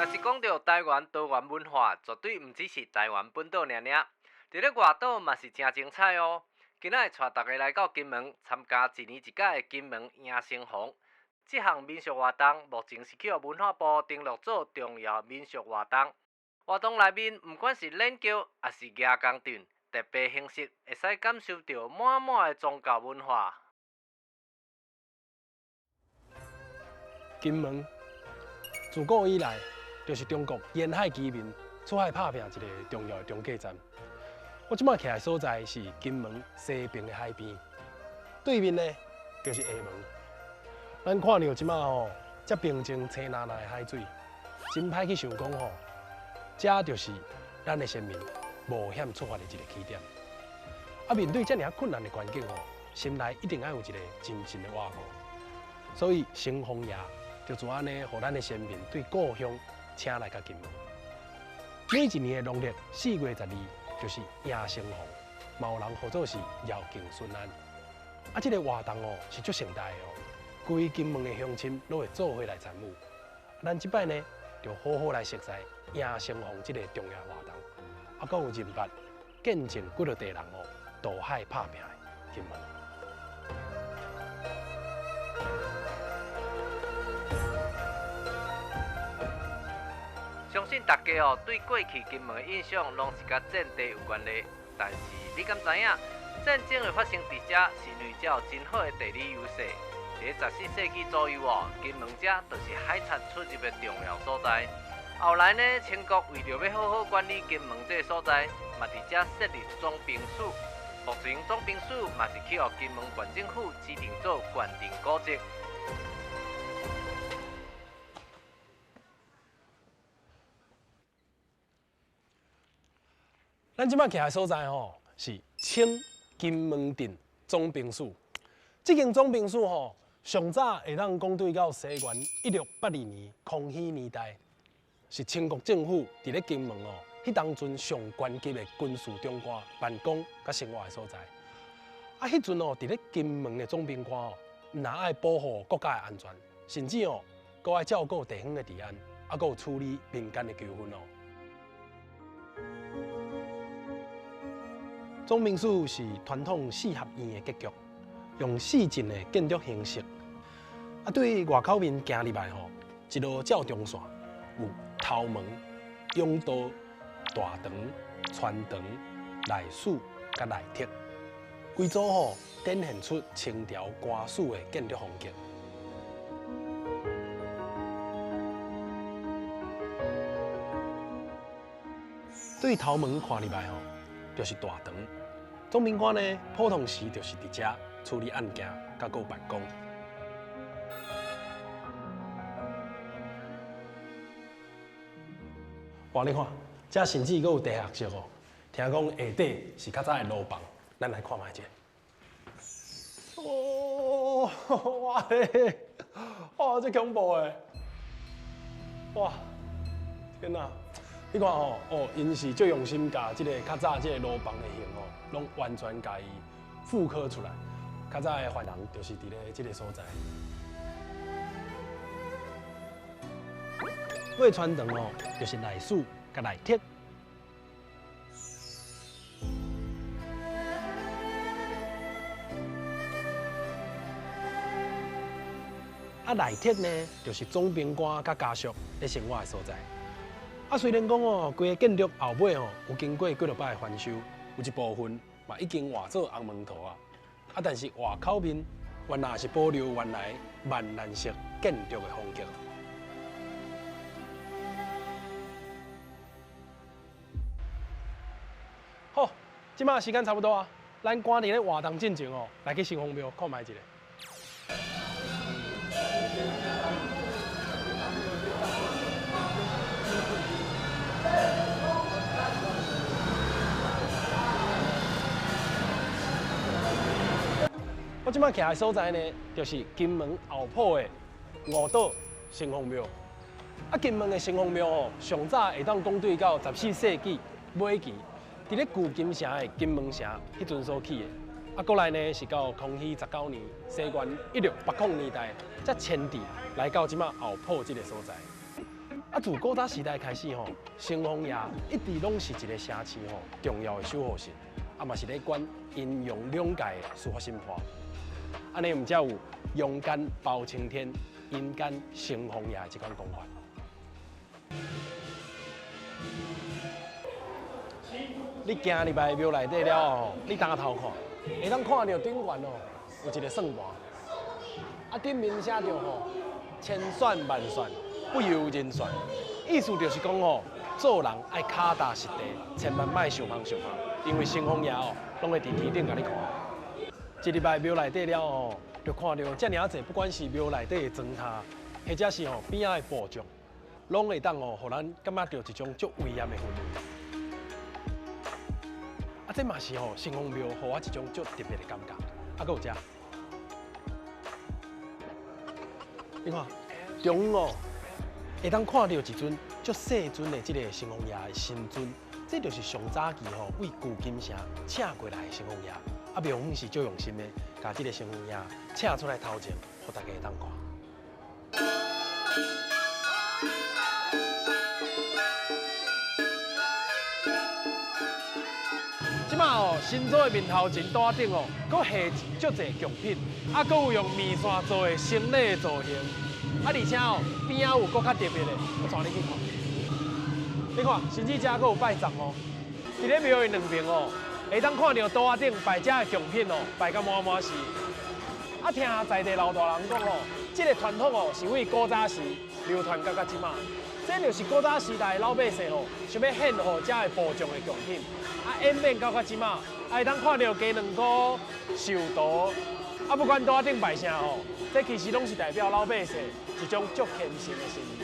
若是講著台灣多元文化，絕對毋只是台灣本島爾爾，佇咧外島嘛是誠精彩哦。今仔日帶大家來到金門參加一年一屆的金門迎新風。這項民俗活動目前是去予文化部登錄做重要民俗活動。活動內面毋管是練轎，抑是蜈蚣陣，特別形式會使感受著滿滿的宗教文化。金門自古以來就是中國沿海居民出海拍拚一個重要的中繼站。我這擺徛的所在是金門西爿的海邊，對面呢就是廈門。咱看著這擺吼，遮平靜青藍藍的海水，真歹去想講吼，這就是咱的先民冒險出發的一個起點。啊，面對遮爾困難的環境吼，心內一定愛有一個精神的倚靠。所以，城隍爺就做按呢，予咱的先民對故鄉請來佮金門。每一年的農曆4月12，就是迎城隍，嘛有人號做是繞境巡安。啊，這個活動哦是足盛大的哦，規金門的鄉親攏會做伙來參與。咱這擺呢，就好好來熟似迎城隍這個重要活動，啊，閣有認捌見證幾落代人哦渡海拍拚的金門。相信大家哦對過去金門的印象攏是佮戰地有關係，但是你敢知影戰爭會發生佇遮，是因為遮有真好的地理優勢。佇14世紀左右哦，金門遮就是海賊出入的重要所在。後來呢，清國為著欲好好管理金門這个所在，嘛佇遮設立總兵署。目前總兵署嘛是去予金門縣政府指定做縣定古蹟。咱這擺徛的所在吼，是清金門鎮總兵署。這間總兵署吼，上早會當講對到西元1682年康熙年代，是清國政府佇咧金門哦，彼當陣上懸級的軍事長官辦公佮生活的所在。啊，彼陣哦，佇咧金門的總兵官哦，毋但愛保護國家的安全，甚至哦，閣愛照顧地方的治安，啊，閣有處理民間的糾紛哦。總兵署是傳統四合院的格局，用四進的建築形式。啊，對外口面行入來吼，一路照中線，有頭門、甬道、大堂、穿堂、內室佮內閣，規組吼展現出清朝官署的建築風格。對頭門看入來吼，就是大堂。總兵官呢，普通時就是佇遮處理案件，佮閣辦公。哇，你看，遮甚至閣有地下室哦。聽講下底是較早的爐房，咱來看覓者。哦，哇咧，哇，這恐怖的！哇，天哪！你看吼，哦，𪜶是足用心，共這个較早這个爐房的形吼，攏完全共伊復刻出來。較早的犯人就是佇咧這个所在。過穿堂哦，就是內室佮內閣。啊，內閣呢，就是總兵官佮家屬咧生活的所在。啊，雖然講哦，規個建築後尾哦，有經過幾落擺的翻修，有一部分嘛已經換做紅門塗啊。啊，但是外口面原來是保留原來閩南式建築的風格。好，這擺時間差不多啊，咱趕佇咧活動進前哦，來去城隍廟看覓一下。我這擺徛的所在呢，就是金門後埔的五島城隍廟。啊，金門的城隍廟哦，上早會當講對到14世紀尾期，佇咧舊金城的金門城彼陣所起的。啊，過來呢是到康熙19年，西元1680年代，才遷址來到這擺後埔這个所在。啊，啊，自古早时代开始吼，城隍爷一直攏是一个城市吼重要的守护神，啊嘛是咧管阴阳两界的司法审判。按呢，毋才有阳间包青天，阴间城隍爷的这款讲法。你行入来庙内底了后，你抬头看，会当看著顶悬哦有一个算盘，啊顶面写著吼千算万算，不由人算，意思就是讲吼，做人爱脚踏实地，千万莫想芳想芳，因为城隍爷哦，攏会伫天顶共你看。一入来庙内底了后，就看著遮尔济，不管是庙内底的砖塔，或者是吼边仔的布帐，攏会当哦，予咱感觉著一种足威严的氛围。啊，这嘛是吼城隍庙，予我一种足特别的感觉。啊，阁有遮，你看中央哦，会当看著一尊足细尊的这个城隍爷的神尊，这就是上早期吼为旧金城请过来的城隍爷。啊，庙方是足用心的，共这个城隍爷请出来头前，予大家会当看。这马哦，神祖的面头前桌仔顶哦，阁下足济贡品，啊，阁有用面线做的生理造型。啊，而且哦，边仔有阁较特别的，我带你去看。你看，甚至遮阁有拜葬哦。伫咧庙的两边哦，会当看著桌仔顶摆遮的贡品哦，摆甲满满是。啊，听在地老大人讲哦，这个传统哦是为古早时流传到这马。这就是古早时代的老百姓吼，想欲献予遮的布帐的贡品，啊，演变到这马，啊，会当看著鸡卵糕、寿桃，啊，不管桌仔顶摆啥吼，这其实拢是代表老百姓一种足虔诚的心意。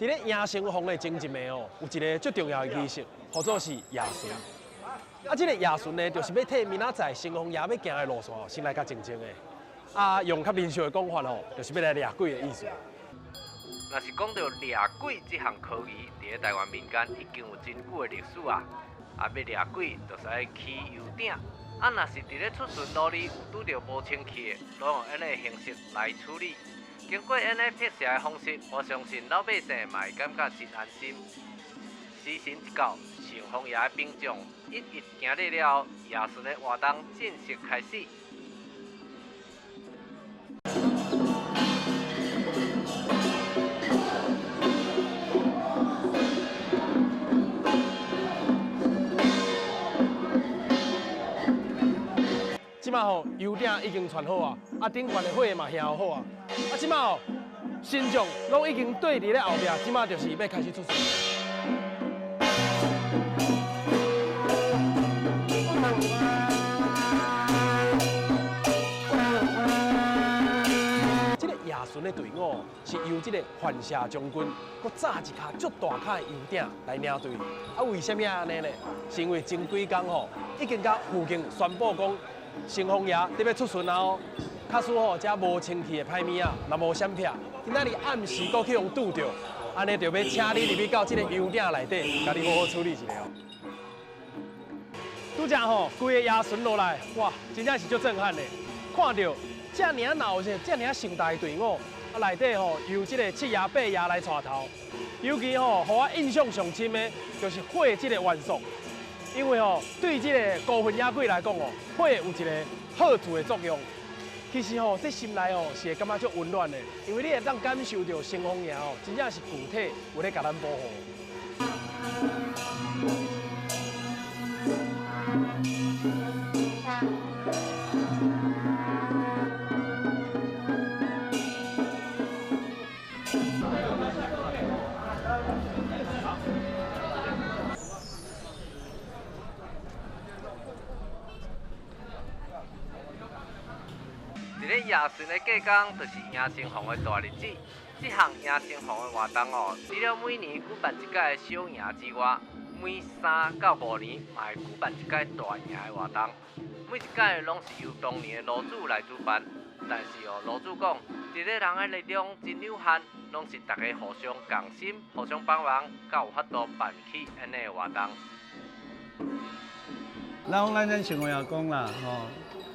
伫咧迎城隍的前一暝哦，有一个足重要的仪式，号做是夜巡。啊，这个夜巡呢，就是欲替明仔载城隍爷欲行的路线哦，先来较静静的。啊，用较民俗的讲法哦，就是欲来掠鬼的意思。若是讲到掠鬼这项科技，伫咧台湾民间已经有真久的历史啊。啊，欲掠鬼就是爱起油鼎。啊，若是伫咧出巡路里有拄著无清气的，拢用按呢形式来处理。经过按呢拍摄的方式，我相信老百姓嘛会感觉真安心。时辰一到，城隍爷的兵将一一行礼了后，夜巡的活动正式开始。这马吼油鼎已经串好啊，啊顶悬的火嘛燃好啊，啊这马吼神将拢已经对伫咧后壁，这马就是欲开始出巡。这个夜巡的队伍是由这个范舍将军阁扎一卡足大卡的油鼎来领队。啊，为啥物按呢呢？是因为前几工吼已经共附近宣布讲，城隍爷得欲出巡啊！哦，假使吼遮无清气的歹物仔，若无闪避，今仔日暗时阁去予拄著，按呢就欲请你入去到这个油鼎内底，共你好好处理一下哦。拄才吼，规个夜巡落来，哇，真正是足震撼的。看著遮尔闹热、遮尔盛大的队伍，啊内底吼由这个七爷八爷来带头，尤其吼，予我印象上深的，就是火这个元素。因为吼，对这个孤魂野鬼来讲哦，火有一个贺助的作用。其实吼，这心内哦是会感觉足温暖的，因为你会当感受到城隍爷哦，真正是具体有咧共咱保护。伫咧夜巡的隔工，就是迎城隍的大日子。这项迎城隍的活动哦，除了每年举办一届的小迎之外，每3到5年嘛會舉辦一擺大型的活動，每一擺攏是由當年的爐主來主辦。但是哦，爐主講，一個人的力量真有限，攏是大家互相共心、互相幫忙，才有法度辦起按呢的活動。然後咱城隍爺講啦，吼，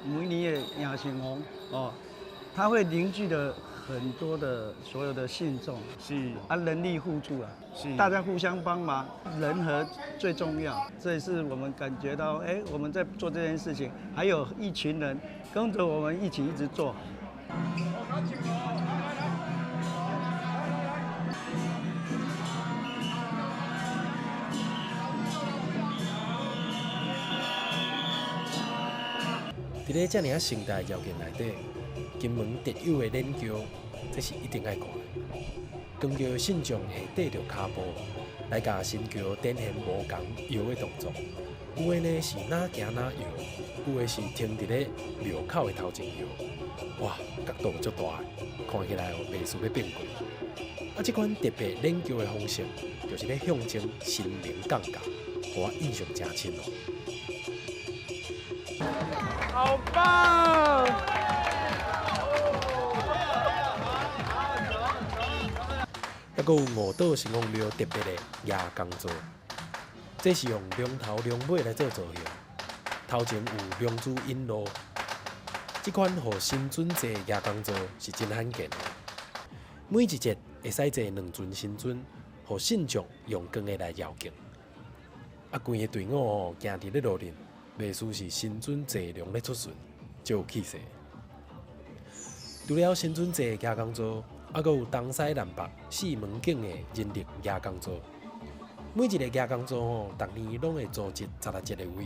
每年的迎城隍，哦，它會凝聚了很多的所有的信眾，啊，人力互助啊，大家互相幫忙，人和最重要。這也是我們感覺到，哎，我們在做這件事情，還有一群人跟着我們一起一直做。佇咧遮爾啊盛大的條件內底，金門特有的練轎，這是一定愛看的。扛轎的信眾會綴著跤步來共神轎展現無仝搖的動作，有的呢是哪行哪搖，有的是停佇咧廟口的頭前搖，哇，角度足大的，看起來哦袂輸欲變過。啊，這款特別練轎的方式，就是咧象徵神明降駕，予我印象誠深哦。好棒！猶閣有五島城隍廟特別的蜈蚣座，這是用龍頭龍尾來做造型，頭前有龍珠引路。這款予神尊坐的蜈蚣座是真罕見的，每一節會使坐兩尊神尊，予信眾用扛的來繞境。啊，規个隊伍吼行佇咧路頂，袂輸是神尊坐龍咧出巡，足有氣勢。除了神尊坐的蜈蚣座，猶閣有東西南北四門景的人力蜈蚣座。每一個蜈蚣座吼，逐年攏會組織16個位，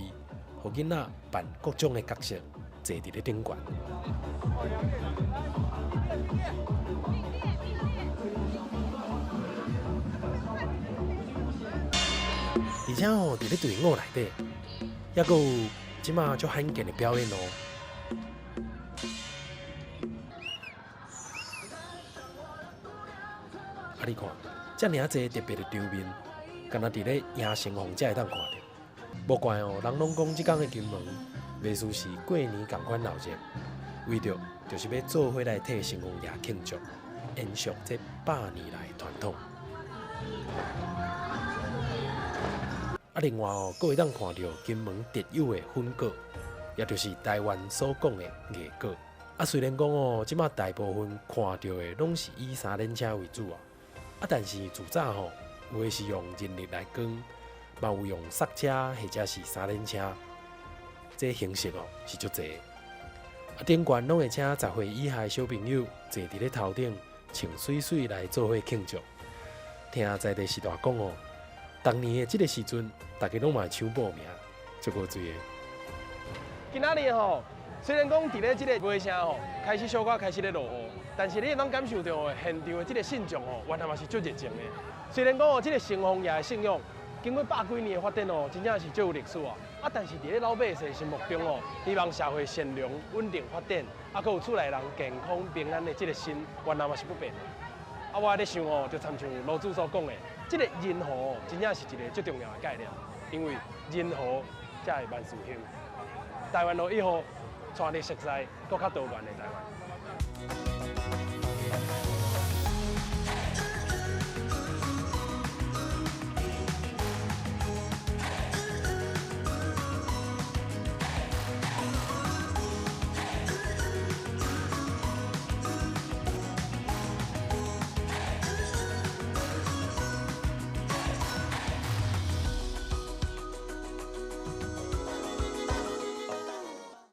予囡仔扮各種的角色，坐佇咧頂懸。而且吼，佇咧隊伍內底，猶閣有這馬足罕見的表演哦。啊！你看，遮爾濟特別的場面，敢若佇咧迎城隍才會當看著。無怪哦，人攏講這工的金門，袂輸是過年仝款鬧熱，為著就是欲做伙來替城隍爺慶祝，延續這百年來的傳統。啊，另外哦，閣會當看著金門特有的粉果，也就是台灣所講的硬果。啊，雖然講哦，這馬大部分看著的攏是以三輪車為主啊。啊，但是自早吼，有的是用人力來扛，嘛有用剎車或者是三輪車，這形式哦是足濟。啊，頂懸攏會請10歲以下的小朋友坐佇咧頭頂，穿媠媠來做伙慶祝。聽在地序大講哦，逐年的這個時陣，大家攏嘛會搶報名，足古錐的。今仔日吼，雖然講佇咧這個尾聲吼，開始小可開始咧落雨，但是你會當感受著現場的這個信眾吼，原來嘛是足熱情的。雖然講哦，這個城隍爺的信仰經過百幾年的發展哦，真正是足有歷史啊。啊，但是佇咧老百姓心目中哦，希望社會善良、穩定發展，啊，閣有厝內人健康平安的這個心，原來嘛是不變的。啊，我咧想哦，就親像爐主所講的，這個人和哦，真正是一個足重要的概念，因為人和才會萬事興。台灣路1號，帶你熟悉閣較多元的台灣。